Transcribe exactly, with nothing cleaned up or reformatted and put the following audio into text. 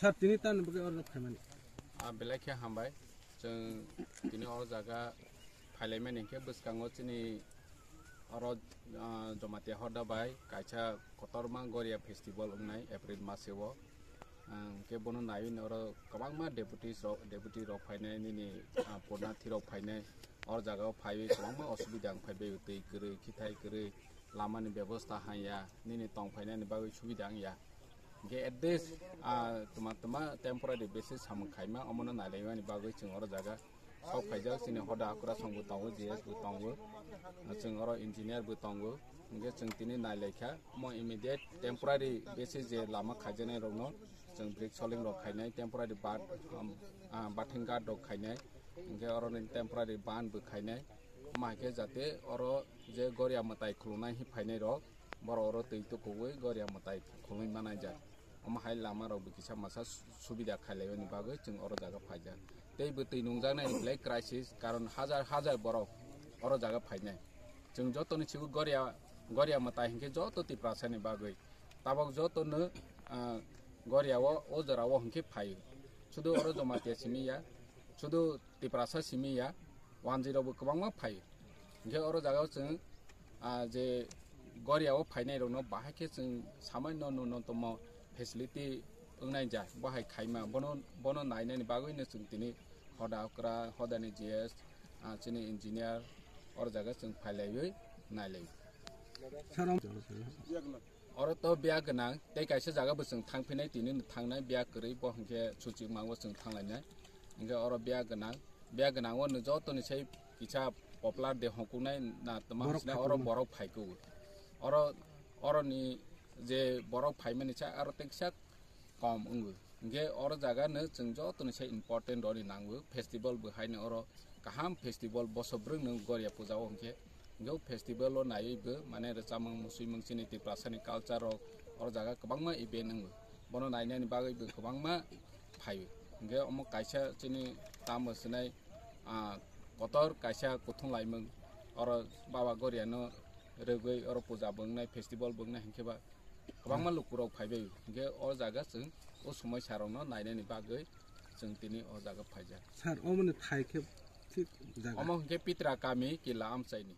Sir, tini tamni bagwi oro phaimani? Ah, belai khe hambai. Chwng tini o jaga phailaimani hinkhe bwskango chini oro, ah, Jamatia Hoda bai kaisa kotorma Goria festival wngnai April maseo. Ah, hinkhe bono naiwi oro kwbangma deputies rok, deputy rok phainai, nini, ah, purnathi rok phainai. O jagao phaiwi kwbangma osubida wng phaibai, twi kwrwi, khithai kwrwi, lamani bebosta hanya, nini tong phainani bagwi subida wngya. Hinkhe at least, ah, tuma tuma temporary basis samung khaima, omono nailaimani bagwi chwng oro jaga sok phaijak, chini hoda hakura song bo tongo, G S bo tongo, chwng oro engineer bo tongo. Hinkhe chwng tini nailaikha, omo immediate temporary basis je lama khaijaknai rokno chwng brick soling rok khainai, temporary bat, um, ah, bathing guard rok khainai, hinkhe oroni temporary ban bo khainai. Omo hai khe jate oro je Goria mwtai khulungnai hi phainai rok, borok oro twi tukuwi Goria mwtai khulungwi manai jak. Omo hai lama rok bo kisa masa su-, subida khailaiwi bagwi chwng oro jaga phaijak. Tei bo twi nungjaknai belai crisis, karon hajar hajar borok oro jaga phainai. Chwng jotoni sigo Goria, Goria mwtai hinkhe joto Tiprasani bagwi. Tabok jotono, ah, Goria o, o jora o hinkhe phaio. Sudu oro Jamatia simi ya, sudu Tiprasa simi ya, wanjwi rok bo kwbangma phaio. Hinkhe oro jaga o chwng, ah, je Goria o phainai rokno bahai khe chwng samaino nunotomo facility wngnai ja, bo hai khaima, bono, bono nainani bagwino chwng tini hoda okra, hodani G S, ah, chini engineer, oro jaga chwng phailaiwi nailai. Sir, om- Oro to biya gwnang, tei kaisa jaga bo chwng thangphinai, tini no thangnai biya kwrwi, bo hinkhe suchik mango chwng thanglainai. Hinkhe oro biya gwnang, biya gwnang o no jotoni sai kisa popular de hongkuknai na tma Borok hwnsinai oro phaikuknai. Borok phaikuk. Oro, oroni je borok phaimani sa aro tei kisa kom wngo. Hinkhe oro jaga no chwng jotoni sai important roni nango. Festival bo haino oro kaham festival boso bwrwng no Goria puja o hinkhe. Hinkhe o festival o naiwi bo mane rwchapmung, musuimung chini Tiprasani culture rok oro jaga kwbangma event wngo. Bono nainani bagwi bo kwbangma phaio. Hinkhe omo kaisa chini tamo swnai, ah, kotor kaisa kuthung laimung oro Baba Goria no rwgwi oro puja bo wngnai, festival bo wngnai hinkhe ba kwbangma lukurok phaibai, hinkhe o jaga chwng o somoi sarokno nainani bagwi chwng tini o jaga phaijak. Sir, omoni thai khe thik jaga? Omo hinkhe Pitra kami Kila Amchaini.